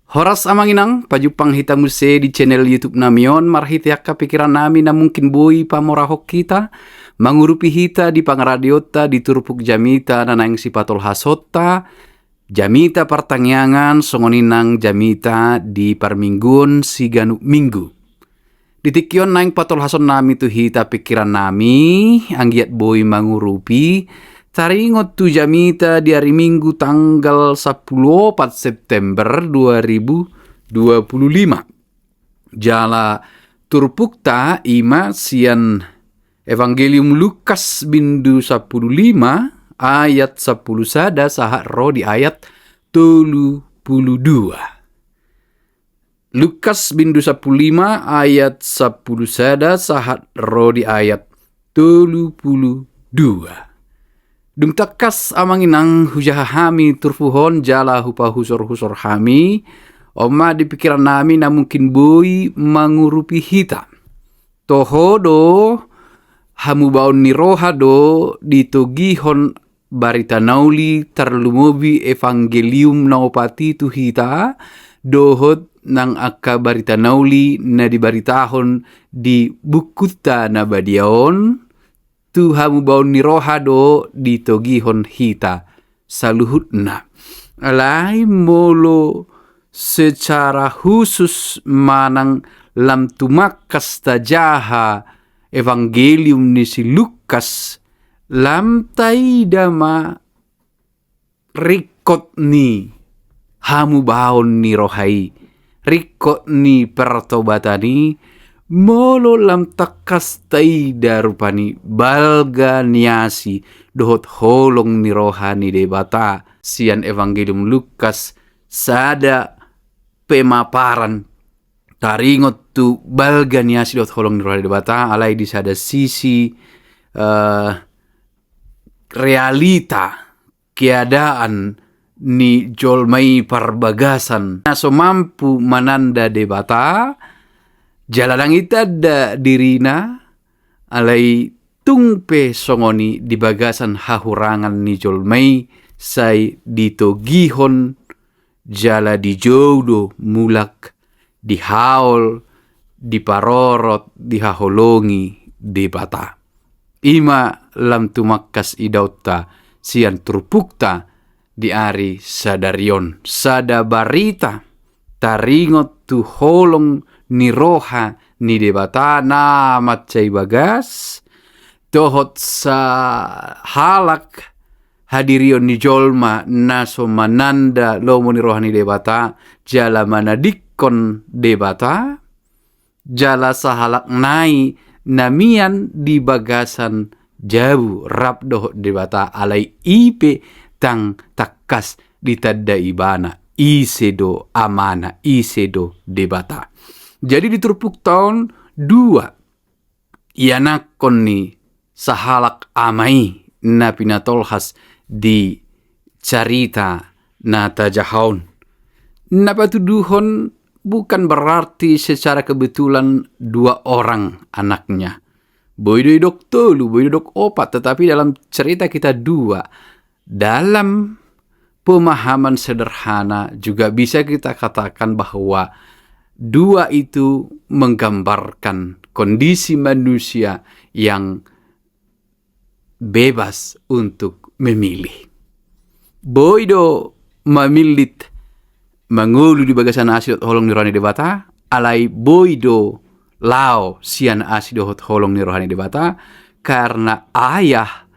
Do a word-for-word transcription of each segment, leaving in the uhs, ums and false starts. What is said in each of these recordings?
Horas amang inang, pajumpang hita muse di channel YouTube nami on, marhite angka pikiran nami na mungkin boi pamorahon hita, mangurupi hita di pangaradionta di turpuk jamita na naeng sipatolhasonta, jamita partangiangan, songon i nang jamita di parmingguon siganup minggu. Di tingki on naeng patolhason nami tu hita pikiran nami, anggiat boi mangurupi, taringot tu jamita di ari Minggu tanggal sampulu opat September dua ribu dua puluh lima. Jala turpukta i ma sian Evangelium Lukas bindu sampulu lima ayat sampulu sada sahat ro di ayat tolu pulu dua. Lukas bindu sampulu lima ayat sampulu sada sahat ro di ayat tolu pulu dua. Dung tangkas amang inang hujaha hami turpuk on jala hupahusor-husor hami, on ma di pikiran nami na mungkin boi mangurupi hita. Toho do, hamubaon ni roha do ditogihon barita na uli, tarlumobi evangelium na opat i tu hita, dohot nang angka barita na uli na dibaritahon di bukunta na badia on, tu hamubaon ni roha do ditogihon hita saluhutna. Alai molo secara khusus manang lam tumangkas tajaha evangelium ni si Lukas, lam taida ma ringkot ni hamubaon ni roha i, ringkot ni pertobatan i, molo lam tangkas taida rupani balga ni asi dohot holong ni roha ni Debata sian Evangelium Lukas, sada pemaparan taringot tu balga ni asi dohot holong ni roha ni Debata, alai di sada sisi, eh, realita keadaan ni jolma i parbagasan na so mampu mananda Debata, jala ndang itanda dirina, alai tung pe songon i di bagasan hahurangan ni jolma i sai ditogihon jala dijou do mulak, dihaol, diparorot, dihaholongi Debata. I ma lam tumangkas idaonta sian turpukta di ari sadari on. Sada barita taringot tu holong ni roha ni Debata na mansai bagas, dohot sahalak hadirion ni jolma na so mananda lomo ni roha ni Debata, jala manadingkon Debata, jala sahalak nai na mian di bagasan jabu rap dohot Debata, alai i pe ndang tangkas ditanda ibana, ise do Amana, ise do Debata. Jadi di turpukta on dua ianakhon ni sahalak ama i na pinatolhas di carita na tajaha on. Na patuduhon bukan berarti secara kebetulan dua orang anaknya. Boi do didok tolu, boi do didok opat, tetapi dalam cerita kita dua. Dalam pemahaman sederhana juga bisa kita katakan bahwa dua itu menggambarkan kondisi manusia yang bebas untuk memilih. Boi do mamillit mangolu di bagasan asi dohot holong ni roha ni Debata, alai boi do laho sian asi dohot holong ni roha ni Debata, karena ayah,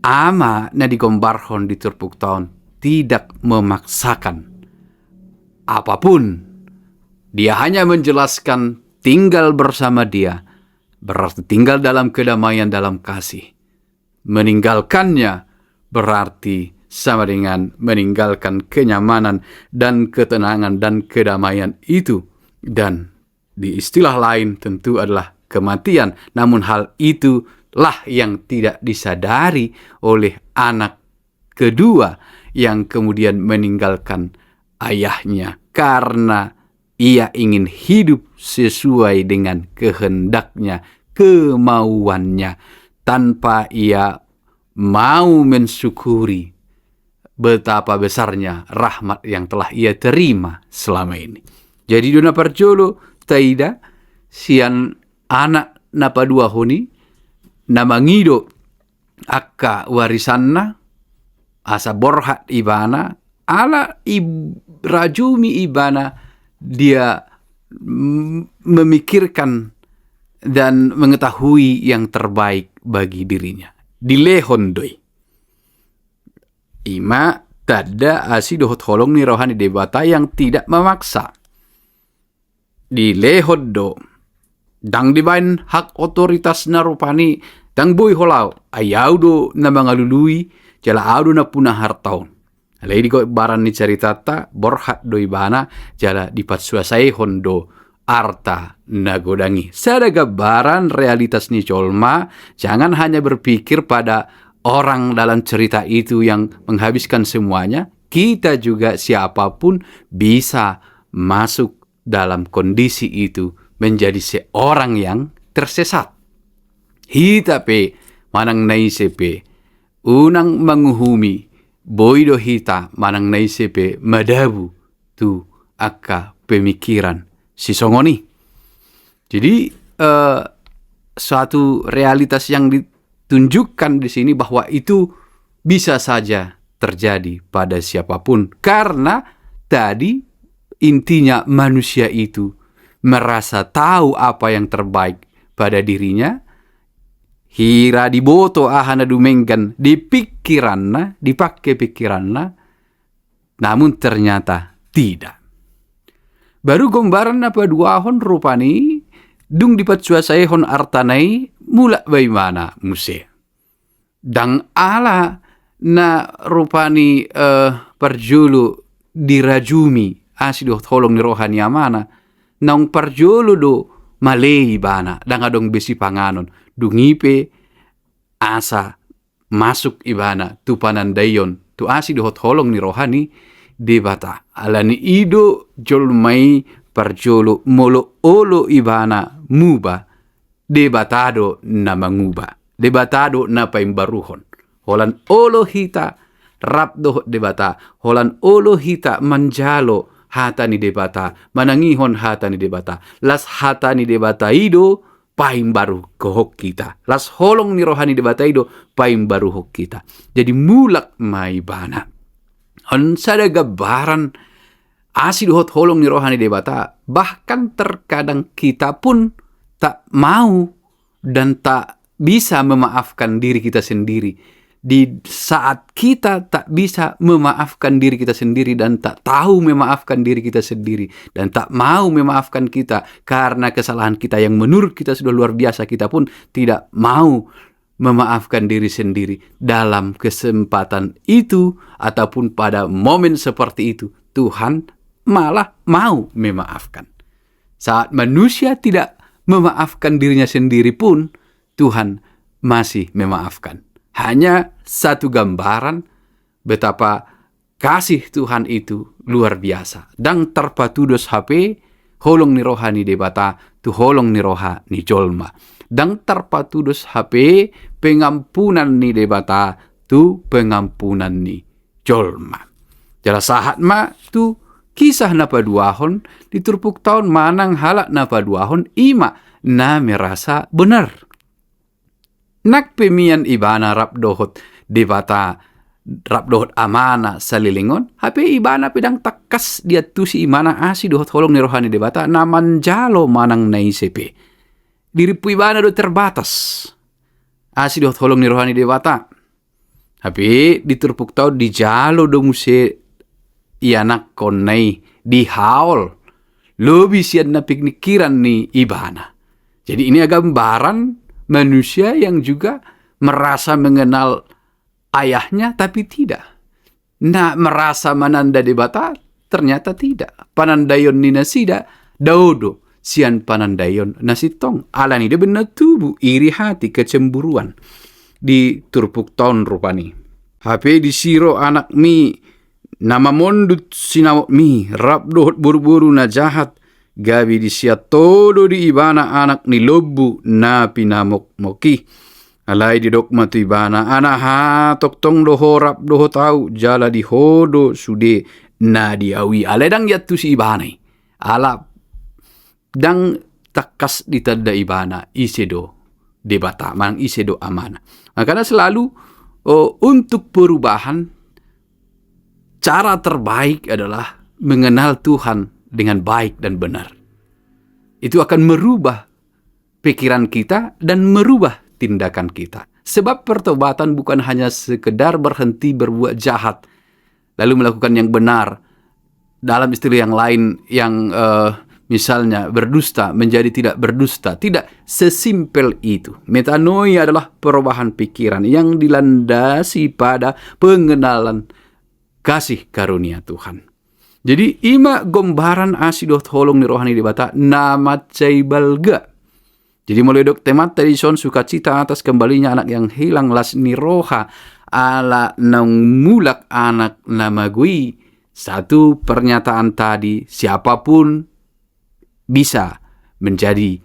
ama na digombarhon di turpukta on tidak memaksakan apapun. Dia hanya menjelaskan tinggal bersama dia, berarti tinggal dalam kedamaian, dalam kasih. Meninggalkannya berarti sama dengan meninggalkan kenyamanan dan ketenangan dan kedamaian itu. Dan di istilah lain tentu adalah kematian. Namun hal itulah yang tidak disadari oleh anak kedua yang kemudian meninggalkan ayahnya karena ia ingin hidup sesuai dengan kehendaknya, kemauannya, tanpa ia mau mensyukuri betapa besarnya rahmat yang telah ia terima selama ini. Jadi, di na parjolo taida sian anak na paduahon i, na mangido angka warisanna, asa borhat ibana, ala i rajumi ibana, dia mm, memikirkan dan mengetahui yang terbaik bagi dirinya. Dilehon do i. Ima tanda asi dohot holong ni roha ni Debata yang tidak memaksa. Dilehon do. Ndang dibaen hak otoritasna rupani, ndang boi ho laho, ai au do na mangalului, jala au do na puna harta on. Alai di gambaran ni caritanta, borhat do ibana, jala dipasuasaihon do arta na godang i. Sada gambaran realitas ni jolma, jangan hanya berpikir pada orang dalam cerita itu yang menghabiskan semuanya, kita juga siapapun bisa masuk dalam kondisi itu menjadi seorang yang tersesat. Hita pe manang na ise pe, unang manguhumi, boi do hita manang na ise pe madabu tu angka pemikiran sisongon i. Jadi, eh, suatu realitas yang ditunjukkan di sini bahwa itu bisa saja terjadi pada siapapun. Karena tadi intinya manusia itu merasa tahu apa yang terbaik pada dirinya, hira diboto aha na dumenggan di pikiranna, dipake pikiranna, namun ternyata tidak. Baru gambaran na paduahon rupani, dung dipasuasaihon artana i, mulak ma ibana muse. Ndang ala na rupani, eh, parjolo dirajumi asi dohot holong ni roha ni amana, naung parjolo do male ibana, ndang adong be sipanganon, dung i pe asa masuk ibana tu panandaion, tu asi dohot holong ni roha ni Debata. Alani i do jolma i parjolo molo olo ibana muba, Debata do na manguba, Debata do na paimbaruhon. Holan olo hita rap dohot Debata, holan olo hita manjalo hata ni Debata, manangihon hata ni Debata. Las hata ni Debata i do paimbaruhon hita. Las holong ni roha ni Debata i do paimbaruhon hita. Jadi mulak ma ibana. On sada gambaran asi dohot holong ni roha ni Debata, bahkan terkadang kita pun tak mau dan tak bisa memaafkan diri kita sendiri. Di saat kita tak bisa memaafkan diri kita sendiri dan tak tahu memaafkan diri kita sendiri dan tak mau memaafkan kita karena kesalahan kita yang menurut kita sudah luar biasa, kita pun tidak mau memaafkan diri sendiri dalam kesempatan itu ataupun pada momen seperti itu. Tuhan malah mau memaafkan. Saat manusia tidak memaafkan dirinya sendiri pun, Tuhan masih memaafkan. Hanya satu gambaran betapa kasih Tuhan itu luar biasa. Ndang tarpatudos hape holong ni roha ni Debata tu holong ni roha ni jolma. Ndang tarpatudos hape pengampunan ni Debata tu pengampunan ni jolma. Jala sahat ma tu kisah na paduahon, di turpukta on manang halak na paduahon, ima na merasa benar. Nang pe mian ibana rap dohot Debata, rap dohot amana saleleng on, hape ibana pe ndang tangkas diantusi ibana asi dohot holong ni roha ni Debata na manjalo manang na ise pe. Dirimpu ibana do terbatas asi dohot holong ni roha ni Debata. Hape di turpukta on dijalo do muse ianakhonna i, dihaol lobi sian na pingkiran ni ibana. Jadi ini gambaran manusia yang juga merasa mengenal ayahnya, tapi tidak. Na merasa mananda Debata, ternyata tidak. Panandaion ni nasida dao do sian panandaion na sintong. Alani i do bahen na tubu iri hati, kecemburuan di turpukta on rupani. Hape disiro anakmi na mamondut sinamotmi rap dohot boruboru na jahat, gabe disianto do di ibana anak ni lombu na pinamokmok i. Alai didok ma tu ibana, "Anaha, tongtong do ho rap dohot au, jala di ho do sude na di au i." Alai ndang diantusi ibana i. Ala ndang tangkas ditanda ibana ise do Debata, manang ise do Amana. Makana selalu, oh, untuk perubahan, cara terbaik adalah mengenal Tuhan dengan baik dan benar. Itu akan merubah pikiran kita dan merubah tindakan kita. Sebab pertobatan bukan hanya sekedar berhenti berbuat jahat, lalu melakukan yang benar. Dalam istilah yang lain, yang, eh, misalnya berdusta menjadi tidak berdusta. Tidak sesimpel itu. Metanoia adalah perubahan pikiran yang dilandasi pada pengenalan kasih karunia Tuhan. Jadi, i ma gombaran asi dohot holong ni roha ni Debata na mansai balga. Jadi, molo didok temanta dison, sukacita atas kembalinya anak yang hilang, las ni roha ala naung mulak anak na mago i. Satu pernyataan tadi, siapapun bisa menjadi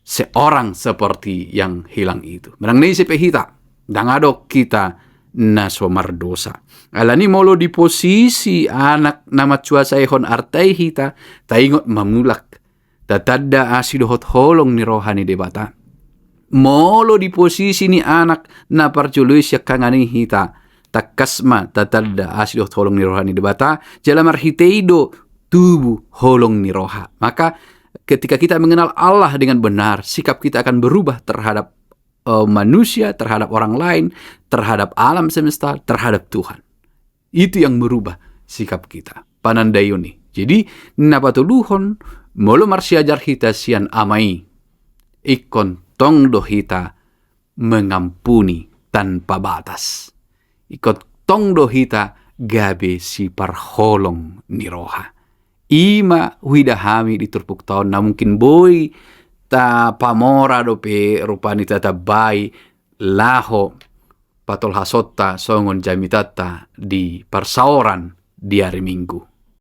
seorang seperti yang hilang itu. Manang na ise pe hita, ndang adong hita na so mardosa. Alani molo di posisi anak na mansuasaihon arta i hita, taingot ma mulak tatanda asi dohot holong ni roha ni Debata. Molo di posisi ni anak na parjolo i siangkangan i hita, tangkas ma tatanda asi dohot holong ni roha ni Debata, jala marhite i do tubu holong ni roha. Maka ketika kita mengenal Allah dengan benar, sikap kita akan berubah terhadap, eh, manusia, terhadap orang lain, terhadap alam semesta, terhadap Tuhan. Itu yang merubah sikap kita. Panandaion i. Jadi, na patoluhon, molo marsiajar hita sian Ama i, ingkon tong do hita mengampuni tanpa batas. Ingkon tong do hita gabe siparholong ni roha. I ma huida hami di turpukta on, na mungkin boi tapamora dope rupani, tatambai laho patolhasonta songon jamitanta di parsaoran di ari Minggu.